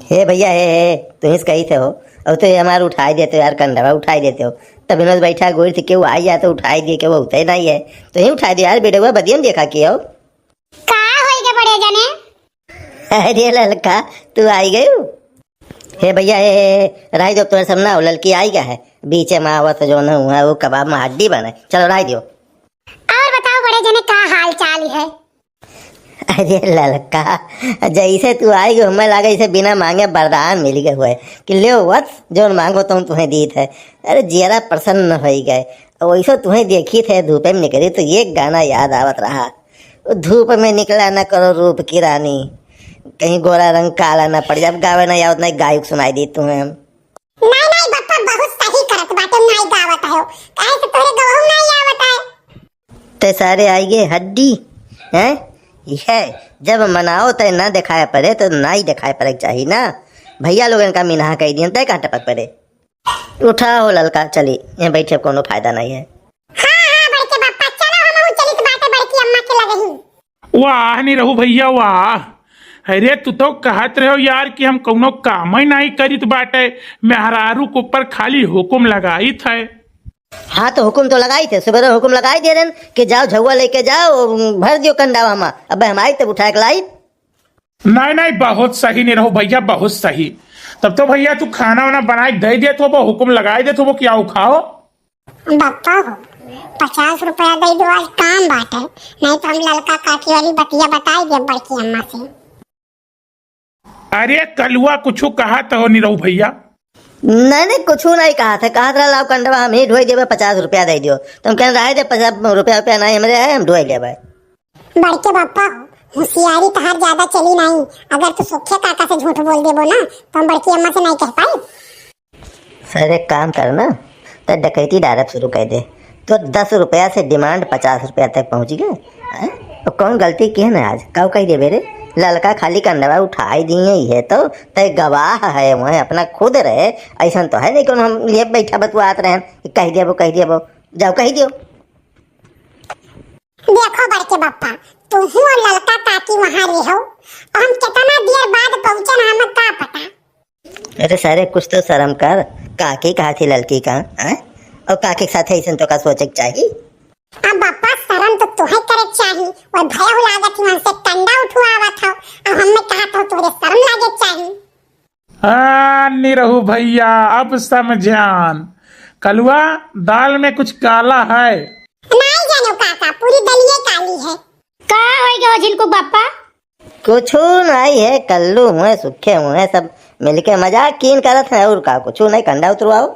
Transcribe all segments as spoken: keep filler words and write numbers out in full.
हे भइया, हे, हे, तुहीं से कही थे हो, अब तो ये हमार उठाई देते हो यार, कंडवा उठाई देते हो। तब इन्हों बैठा गोइर थे, केहू आई जाए तो उठाई दिए, केहू होते नहीं है, तुहीं उठाई दे यार, बेटवा बदियम देखा के हो। का होई गे बड़े जने? अरे ललका, तू आई गयू? हे भइया, हे, हे, हे, रही दो, तोहरे सब ना हो, ललकी आई गा है, बीचे में आवत जो ना हुआ, वो कबाब में हड्डी बने, चलो रही दियो। और बताओ बड़े जने, का हाल चाल है? अरे ललका, जैसे तू आई गो, हमें लागे जैसे बिना मांगे वरदान मिल गए हुए कि ले वत्स, जौन मांगो तुम तुम्हें दीत है। अरे जियरा प्रसन्न हो गए। वैसे तुम्हें देखी थे धूपे में निकली तो एक गाना याद आवत रहा, "वो धूप में निकला न करो रूप की रानी, कहीं गोरा रंग काला न पड़ जाए।" अब गावे ना आवत, ना गायक सुनाई दी तुम्हें हम। नहीं, नहीं, बप्पा बहुत सही करत बाटे, नहीं गावत है, काहे से तोरे गवहू नहीं आवत है। ते सारे आइगे हड्डी, हैं? यह जब मनाओ ते ना दिखाया पड़े तो ना ही दिखाया पड़े के चाहिए ना। भइया लोगन का मिनहा कही दियन, ते कहाँ टपक पड़े? उठा हो ललका, चली, ये बैठे कोनो फायदा नहीं है। हाँ, हाँ, बड़के बप्पा, चलो हमहू चलित बाटे बड़की अम्मा के लगही। वाह निरहू भइया, वाह। अरे, तू तो कहत रहो यार कि हम कौनो काम ही नहीं करित बाटे, मेहरारू के ऊपर खाली हुकुम लगाइत है। हाँ, तो हुकुम तो लगाई थे, सुबह हुकुम लगाई दे रहे कि जाओ झउआ लेके जाओ, भर दियो कंडावा में। अब हम आई तब उठा के लाई। नहीं, नहीं, बहुत सही निरहू भइया, बहुत सही। तब तो भइया तू खाना वाना बनाए के दे देत हो, वो हुकुम लगाए देत हो, वो क्या खाओ? बप्पा हो, पचास रुपया दे दो, आज काम बाटे, नहीं तो हम ललका काकी वाली बतिया बताई देब बड़की अम्मा से। अरे कलुआ, कुछू कहत हो निरहू भइया? नहीं, नहीं, कुछू नहीं कहत है, कहत रहा, "लाओ कंडवा, हम ही ढोई देबे, पचास रुपया दे दियो।" तो हम कहन, "रहे दे, पचास रुपया, रुपया नहीं हमरे है, हम ढोई लेबे।" बड़के बप्पा हो, होशियारी तहार ज्यादा चली नहीं, अगर तू सुखे काका से झूठ बोल देबो ना, तो हम बड़की अम्मा से नहीं कह पाई। सर, एक काम कर ना, तो डकैती डायरेक्ट शुरू कर दे। तो दस रुपया से डिमांड पचास रुपया तक पहुँच गए, हैं? तो कौन गलती किए ना आज? काऊ कही देबे रे? ललका खाली कंडवा उठाई दिए, ये तो तय गवाह है, वह अपना खुद रहे। ऐसा तो है नहीं कौन हम लिए बैठा बतुआत रहे कि कह देबो, कह देबो, जाओ कह दियो। देखो बड़के बप्पा, तुहू और ललका काकी वहाँ रहो, और हम कितना देर बाद पहुँचन, हमें का पता। अरे सारे, कुछ तो शर्म कर। काकी कहा थी ललकी का, हैं? और काकी के साथ ऐसन तो का सोचे के चाही? अब बप्पा, शर्म तो तोहे करे के चाही, वो भया हो लागत ही हमसे कंडा उठवावत हो, अब हमें कहा तो तोरे शर्म लागे के चाही। हाँ, निरहू भइया, अब समझान। कलुआ, दाल में कुछ काला है? नहीं जानो काका, पूरी दलिये काली है। का होई गयो झिनकू बप्पा? कुछू नाई है, कल्लू हुए, सुखे हुए, सब मिलके मजाक कीन करत हैं, और का, कुछू नाई, कंडा उतरवाओ।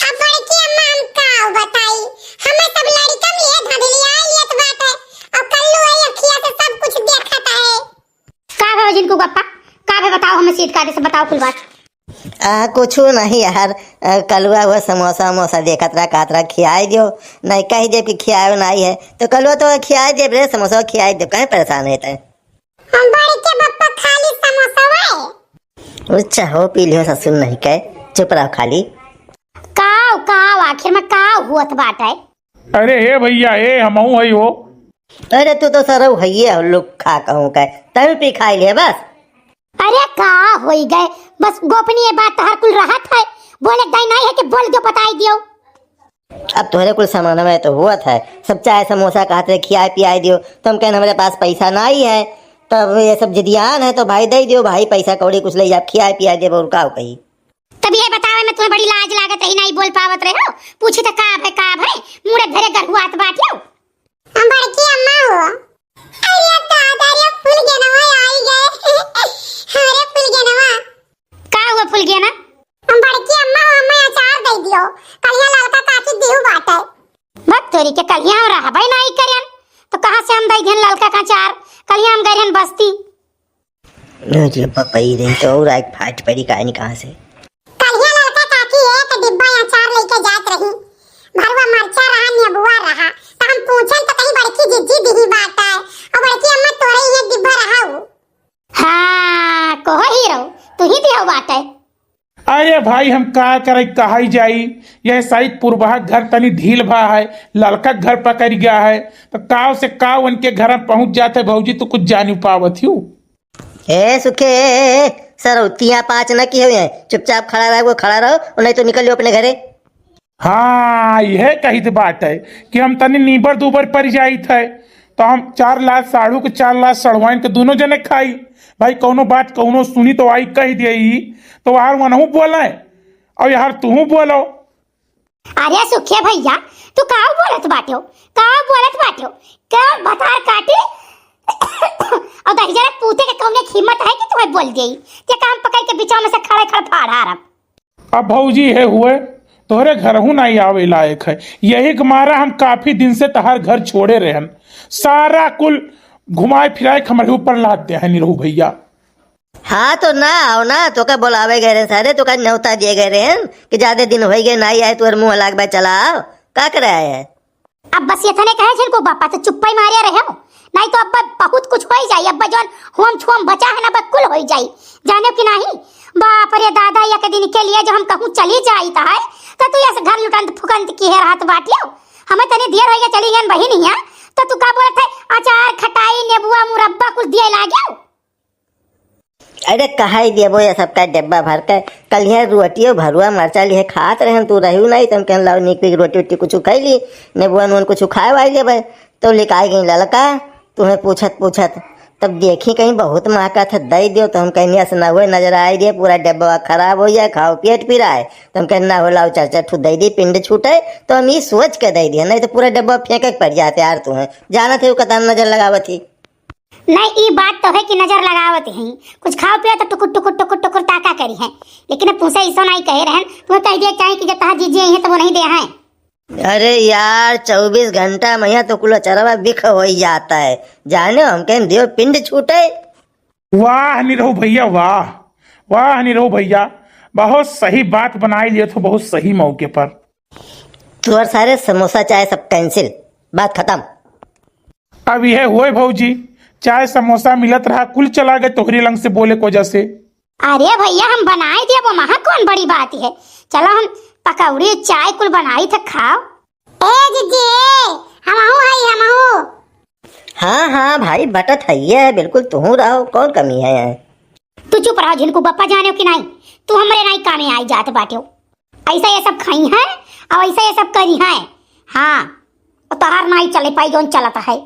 अब बड़की अम्मा हम का बताई, हमें सब लड़िकन लिए धधलिया लेत बाटे, और कल्लू है अखिया से सब कुछ देखत है। का भे झिनकू बप्पा, का भे बताओ, हमें सीट काटे से बताओ कुल बात। आ, कुछू नहीं यार, आ, कलुआ हुआ समोसा वमोसा देखत रहा, कहत रहा, "खियाई दियो।" नहीं कही देब कि खियायो नहीं है, तो कलुआ तो खियाई देब रे, समोसा खियाई देब, काहे परेशान रहता है? हम बड़के बप्पा खाली समोसवा है। अच्छा हो, पी लियो ससुर नहीं कहे, चुप रहो खाली। काव, काव, आखिर में काव हुअत बाटे? अरे हे भइया, हे हमहू हई हो। अरे तू तो सरऊ हइये हो, लोग खा कहूँ कहे, तभी पी खाई ले बस। अरे का होई गए, बस गोपनीय बात तो हर कुल रहत है, बोले के दाई नहीं है कि बोल दो, बताई दियो। अब तोहरे कुल सामान में तो हुआ था, सब चाय समोसा कहत रहे, खियाए पियाए दियो, तो हम कहन, "हमरे पास पैसा नाई है।" तब ये सब जिदियान है, तो भाई दे दियो भाई, पैसा कौड़ी कुछ ले जा, खियाए पियाए देबो, और का कही। तब ये बतावे में तुम्हें बड़ी लाज लागत रही, नहीं बोल पावत रहे हो, पूछी तो का भे, का भे, मुड़े धरे गरहुआत बाटियो। हम बड़की अम्मा हो। अरे दादा रे, फूल गेनवा आई गए। अरे फूल गेनवा। का हुआ फुलगेना? हम बड़की अम्मा हो, हमें अचार दे दियो। कलिया ललका काकी दिहु बाटे। बक तोरी के, कलिया हम रहबे नहीं करेन, तो कहाँ से हम दे देन ललका का अचार? कलिया हम गए रहन बस्ती। अरे पपई रे, तो और आग फाट पड़ी काहे नहीं कहाँ से? कलिया ललका काकी एक डिब्बा अचार लेके जात रही। भरुआ मरचा रहा, नेबुआ रहा, तो हम पूछन तो कहीं बड़की जिज्जी दिही बाटे, और बड़की अम्मा तोरे ये डिब्बा रहा उ। हाँ, कहो हीरो, तू ही दियो बाटे। अरे भाई, हम का करे, कहाई जाई, यह साइत पुरबहा घर तनी ढील भा है, ललका घर पकड़ गया है, तो काव से काव उनके घर में पहुंच जाते भौजी, तो कुछ जानी पावत ही। ए सुखे, सरौतिया पाँच न की हो, चुपचाप खड़ा रहो, खड़ा रहो, और नहीं तो निकल जाओ अपने घरे। हाँ, यह कहित बात है कि हम तनी नीबर दूबर पड़ जाइत है, तो हम चार लात साढ़ू के, चार लात सड़वाइन के दोनों जने खाई। भाई, कौनो बात कौनो सुनी तो आई कह देई, तो यार वनहू बोले और यार तूहू बोलो। अरे सुखे भैया, तू का बोलत बाट्यो? का बोलत बाट्यो? का भतार काटी? और दहिजरा पूते के कौने हिम्मत है कि तुम्हें बोल देई? ते काम पकड़ के बिचाव में से खड़े खड़ फाड़ा रब। अब भौजी है हुए, तोहरे घरहू नाई आवे लायक है। यही के मारा हम काफी दिन से तहार घर छोड़े रहन। सारा कुल घुमाए फिराए के हमरे ऊपर लाद दे है निरहू भैया। हाँ, तो ना आओ ना, तोका बोलावे गए रहन सारे, तोका न्योता दिए गए रहन कि ज्यादा दिन होई गए, नाई आए, तोहर मुँह लाग बा, चला आओ, का करे आए है? अब बस इतने कहे जिनको बापा तो चुप्पा ही मारे रहे हो, नहीं तो अब बहुत कुछ होई जाई। अब जौन होम छोम बचा है ना, अब कुल होई जाई, जाने कि नहीं? बाप रे दादा, एक दिन के लिए जो हम कहूँ चली जाइत है, तो तू ऐसे घर लुटंत फुकंत की है रहत बाटियो। हमें तनी देर होई गए चली गए बहिन हिया, तो तू का बोलत है, अचार, खटाई, नेबुआ, मुरब्बा कुल दिए लागे। अरे कहाई देबो ये सबका डब्बा भर के, कल ये रोटियो भरुआ मरचा लिए खात रहन, तू रहू नहीं, तो हम कहन लाओ नीक नीक रोटी वोटी कुछ खाई ली, नेबुआ नून कुछ खाए वाई लेबे। तो लिकाई गई ललका, तुम्हें पूछत पूछत, तब देखी कहीं बहुत महका था, दई दियो, तो हम कहनी ऐसा ना हुए, नजर आई दिए, पूरा डब्बा खराब हो जाए, खाओ पेट पिराए, तो हम कहना हो लाओ चार चार ठू दई दी, पिंड छूटे, तो हम ये सोच के दई दिए, नहीं तो पूरा डब्बा फेंके के पड़ जाते यार, तुम्हें जानत है वो कतन नजर लगावत ही। नहीं, ई बात तो है कि नजर लगावत ही, कुछ खाओ पियो तो टुकुर टुकुर टुकुर टुकुर ताका करी है, लेकिन अब तुमसे ऐसा नहीं कहे रहन, तुम्हें कह दिया चाहे कि जब तहार जीजी आई है तो वो नहीं दे हैं। अरे यार, चउबीस घंटा में यहाँ तो कुल अचरवा बिख होई जाता है, जाने हम कहें देव पिंड छूटे। वाह निरहू भैया, वाह, वाह निरहू भैया, बहुत सही बात बनाई लिए तो बहुत सही मौके पर। तोहर सारे समोसा चाय सब cancel, बात खत्म। अब यह हुए भौजी, चाय समोसा मिलत रहा, कुल चला गए तोहरी लंग से बोले को वजह से। अरे भैया, हम बनाए दिए, वो महा कौन बड़ी बात है। चलो हम पकौड़ी चाय कुल बनाई थे, खाओ। ए जीजी, हमहू हई, हमहू। हाँ हाँ भाई, बटत है ये, बिल्कुल तुहू रहो, कौन कमी है? तू चुप रहो झिनकू, बप्पा जाने कि नहीं, तू हमरे नहीं कामे आई जात बाट्यो। ऐसा ये सब खाई हैं और ऐसा ये सब करी हैं। हाँ, और तोहार नहीं चले पाई जौन चलत है।